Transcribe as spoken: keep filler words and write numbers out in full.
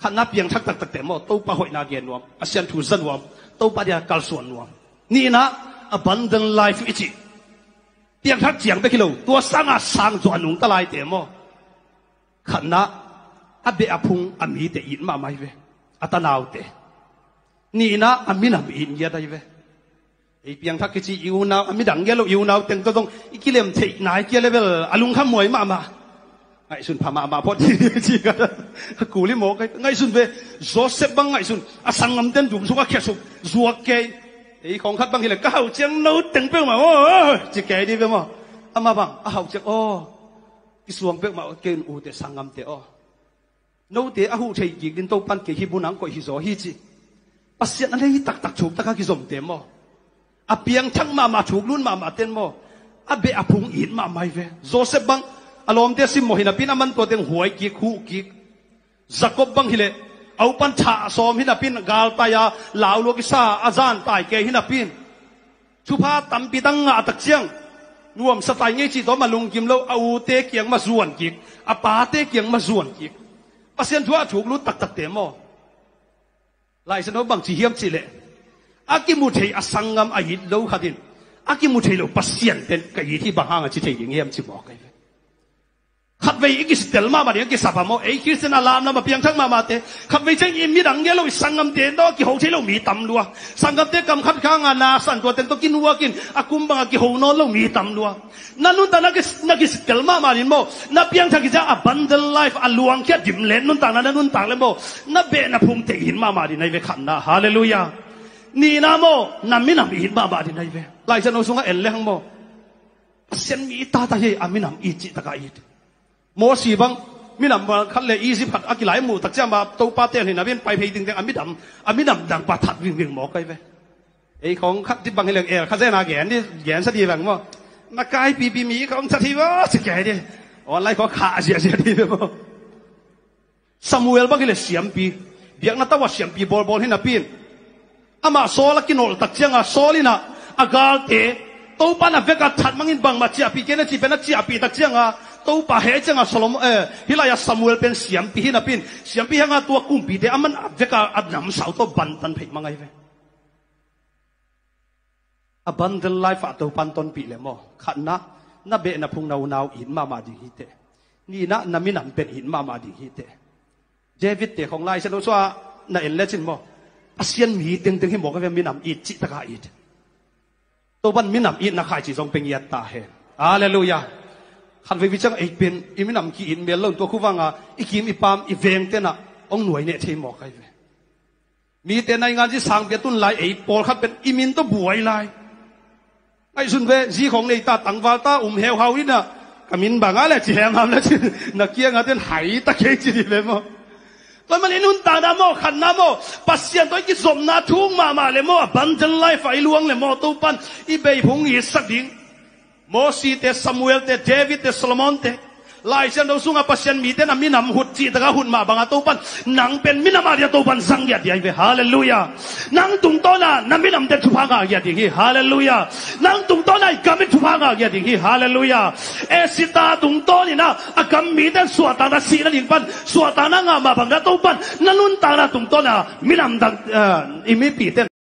Khatna, piangthak taktakte maw, Topa hoihna gen nuam, Pasian thu za nuam, Topa dia kalsuan nuam. Nihna, abundant life i cih, piangthak ciang bek hi lo, tua sanga sang zaw a nungta laite maw. Khatna, a beh a phung a mite it mahmah hi ve, a tanaute. Nihna, a minam it ngiat ahi ve. Ei piangthak kici i unau, a midang ngiat lo i unau teng tawh zong i kilem theih nai kia level a lungkham muai mahmah. Ngaihsun pha mahmah phot ci ka, a kul hi mawk. Ngaihsun ve, Joseph bang ngaihsun, a sanggamten dum suk a khia suk, zuak kei. Ei khawng khat bang hileh ka hauh ciang no teng peuhmah aw ci kei dih ve maw. Amah bang a hauh ciang aw, kisuang peuhmah aw, kei un ute sanggamte aw. Note a huh thei kik ding Topan kei hih mun ah koih hi zaw hi ci. Pasian a nei taktak thuk taka kizomte maw, a piangthak mahmah, thuk lut mahmah ten maw, a beh a phung it mahmah hi ve. Joseph bang a lawmte simmawh hi napi-in a man tua teng huai kik, huh kik. Jacob bang hileh a upan thah sawm hi napi-in galtai-a laulua kisa a zan tai kei hi napi-in thupha tampi tak ngah tak ciang nuamsa tai ngei cih tawh a lungkim lo, a ute kiang mah zuan kik, a pate kiang mah zuan kik. Pasian thu ah thuk lut taktakte maw, Lai Siangtho bangci hiam cihleh, a kimu thei a sanggam a it lo khat in a kimu thei lo Pasian pen ka it hi, bang hanga ci thei ding hiam ci mawk ahi ve. Khatvei i kisitel mahmah ding a kisap a maw, ei Khristian a lamlam a piangthak mahmahte, khatvei ciang i midang ngiat lo i sanggamte tawh kiho thei lo mi tam lua. Sanggamte kam khat khanga na san tua teng tawh kinuakin a kum banga kiho nawn lo mi tam lua. Na nuntakna kis-, na kisitel mahmah ding maw, na piangthak kiciang abundant life a luangkhia dimlet nuntakna na nuntak le maw, na beh na phungte it mahmah ding ahi ve, khatna. Halleluiah. Nihna maw, na minam it mahmah ding ahi ve. Lai Siangtho sungah en lehang maw, Pasian mi tata hi, a minam it cih taka it. Mosi bang minam khat le Egypt khat a kilai muh tak ciang a Topa ten hi napi-in pai phei dingding a minam, a minam dang pa that vingving mawk ahi ve. Ei khawng khat dih bang hileh el kha zena gen dih, gensa dih bang maw. Na kaipipi mi khawng that hi maw ci kei dih. Online khawng khah ziahziah dih ve maw. Samuel bang hileh siampi, biakna tawh a siampi bawlbawl hi napi-in amah Saul a kinolh tak cianga Saul in a galte Topa in a veka that mangin bangmah ciahpih kei na cih pen a ciahpih tak cianga Topa heh cianga Solomon, eh, hih lai-a Samuel pen siampi hi napi-in, siampi hanga tua kumpite a man a veka a namsau tawh bantan phei mang ahi ve. Abundant life ah Topan tonpih le maw, khatna, na beh na phung na unau it mahmah ding hi teh. Nihna, na minam pen it mahmah ding hi teh. David te khawng Lai Siangtho sungah na en lecin maw, Pasian mi tengteng hi mawk ahi ve, minam it cih taka it. Topan minam itna khaici zong pe ngiat ta hen. Halleluiah. Khatvei vei ciang ei pen i minam ki-it mel lo, tua khuvanga i kim i pam i veng tenah hong nuai neh thei mawk ahi ve. Mite naingan zi sangpi a tun lai ei pawlkhat pen i min tawh buai lai. Ngaihsun ve, zi khawng nei ta, tangval ta, um heuhau inah ka min bangah le ci hemham le ci, na kiangah ten hai ta kei ci dih ve maw. Tua man i nuntakna maw, khatna maw, Pasian tawh i kizopna thuk mahmah le maw, abundant life ah i luang le maw, Topan i beh phung itsak ding. Mosite, Samuelte, Davidte, Solomonte, Lai Siangtho sungah Pasian mite na minam hut cih taka hut mah bangah Topan nang pen minam a dia Topan zang ngiat dia hi ve. Halleluiah. Nang tungtawna na minamte thupha ngah ngiat ding hi. Halleluiah. Nang tungtawna i gam in thupha ngah ngiat ding hi. Halleluiah. Esita tungtawn inah a gam mite suahtakna sihna ding pan suahtakna ngah mah bangah Topan na nuntakna tungtawna minam dang, eh, i mipite